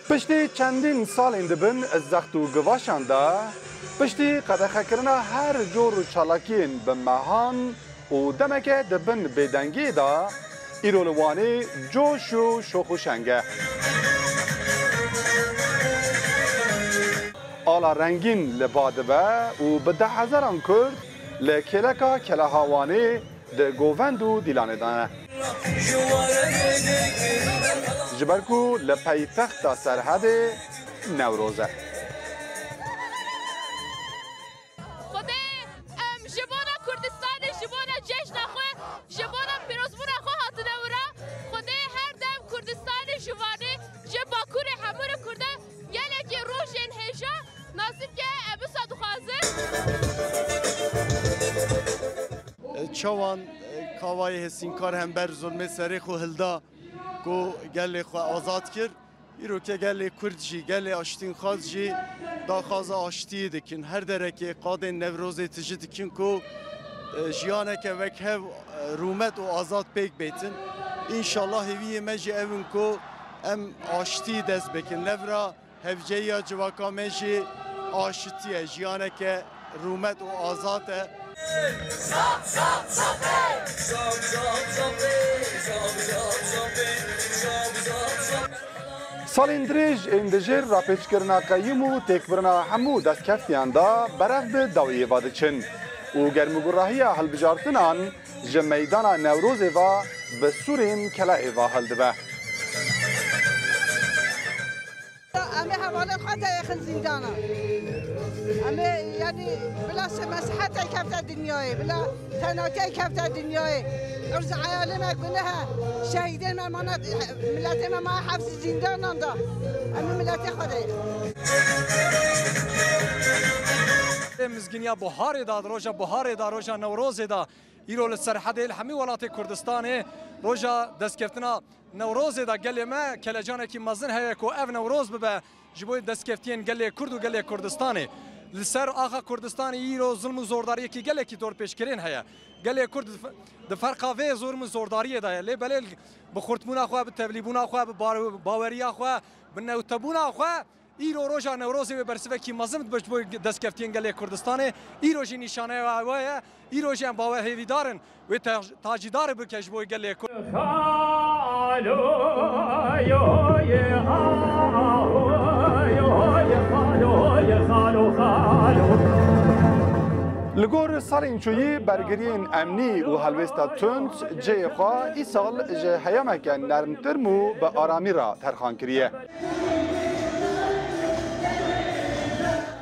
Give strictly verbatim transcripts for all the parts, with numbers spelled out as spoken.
Piştî çendîn salên di bin zext û givaşan de, piştî qedexekirina her cor çalakiyên bi mehan û demeke di bin bêdengiyê de, îro li Wanê coş û şox û şeng e. Ala rengîn li ba dibe û bi dehhezaran Kurd li kêleka Keleha Wanê di govend û dîlanê de ne. Ji ber ku li peytexta Serhedê Newroz e. Xwedê em ji bona Kurdistanê, ji bona cejna xwe, ji bona pîrozbûna xwe hatine wira. Xwedê her dem Kurdistanê ji Wanê, ji Bakurê hemû re Kurda gelekî rojên hêja nasîb ke, em wisa dixwazin. Çawan, e, Kavayê Hesînkar hember zulmê serê xwe hilda ku gelê xwe azad kir. Îroke gelê Kurd jî, gelê aştînxwaz jî daxwaza aştiyê dikin. Her derekê qadên Newrozê tijî dikin ku, e, jiyaneke wekhev, e, rûmet û azad pêk bêtin. Înşallah hêviyê me jî ew in ku em aştî dest bikin. Levra hevceyiya civaka me jî aşitî ye, jiyaneke rûmet û azad e. Salên dirêj ên di jêr rapêçkirina qeyûm û têkbirina hemû destkeftiyan de berev bi dawiyê ve diçin û germûgurahiya hilbijartinan ji meydana Newrozê ve bi sûrên kelehê ve hildibe. Em ê hevalên xwe teyêxin zîndana. Em ê, yanî, bila şe-, mesihete kefte dinyayê, bila tenakey kefte dinyayê. Irz eyalê me guneh e. Şehîdên me mane, miletê me maye hefsî zîndanan da. Em ê miletê xwe teyêxin. Mizgîniya buharê da, roja buharê da, roja Newrozê da. Îro li Serhedê, li hemî welatê Kurdistanê roja destkeftina Newrozê de gelê me kelecanekî mezin heye ku ev Newroz bibe ji bo destkeftiyên gelê Kurd û gelê Kurdistanê. Li ser axa Kurdistanê îro zilm û zordariyekî gelekî dorpêçkirin heye. Gelê Kurd di fe-, di ferqa vê zilm û zordariyê de ye. Lê belê bi xurtbûna xwe, bi tevlîbûna xwe, bi bar-, baweriya xwe, bi newtebûna xwe, îro roja Newrozê wê bersivekî mezin dibe ji bo destkeftiyên gelê Kurdistanê. Îro jî nîşaneya we ye. Îro jî em bawer hêvîdar in wê ta-, tacîdarê bike ji bo gelê Kurd. Li gor salên çûyî, bergiriyên emnî û helwêsta tund cihê xwe îsal ji heyameke nermtir û bi aramî re terxan kiriye.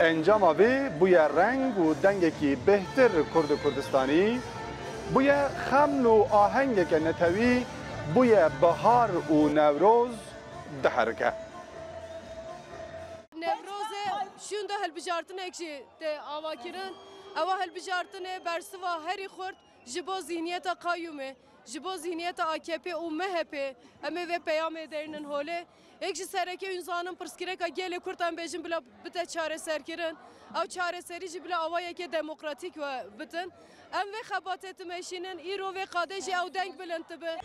Encama vê bûye reng û dengekî bêhtir Kurd û Kurdistanî, bûye xeml û ahengeke netewî, bûye bihar û Newroz diherike. Newrozê şûnda hilbijartinek jî tê avakirin. Ewa hilbijartinê bersiva herî xurt ji bo zîhniyeta qayûmê, ji bo zîhniyeta A K P û M H P, em ê vê peyamê derînin holê. Yek ji sereke hûn zanin pirsgirêka gelê Kurd em bêjin bila bite çareserkirin. Ew çareserî jî bila awayeke demokratîk we bitin. Em vê xebatê dimeşînin, îro vê qadê jî ew deng bilind dibe.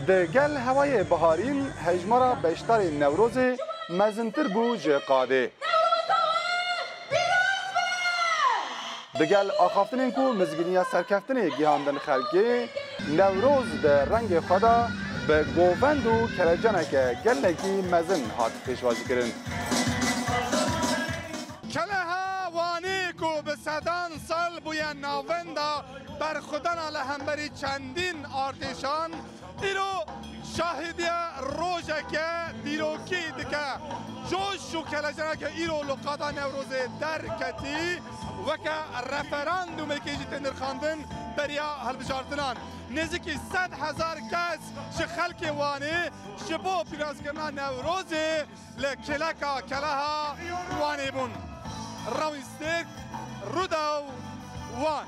Di gel hewayê biharîn hejmara beşdarên Newrozê mezintir bû ji qadê. Digel axaftinên ku mizgîniya serkeftinê gihandin xelkê, Newroz di rengê xwe de bi govend û kelecaneke gelekî mezin hat pêşwazîkirin. Keleha Wanê ku bi sedan sal bûye navenda berxwedana li hemberî çendîn artêşan, îro şahîdiya rojeke dîrokî dike. Coş û kelecaneke îro li qada Newrozê derketî, weke referandûmekê jî tê nirxandin beriya hilbijartinan. Nêzîkî sed hezar kes ji xelkê Wanê ji bo pîrozkirina Newrozê li kêleka Keleha Wanê bûn. Rawî Stêrk, Rûdaw, Wan.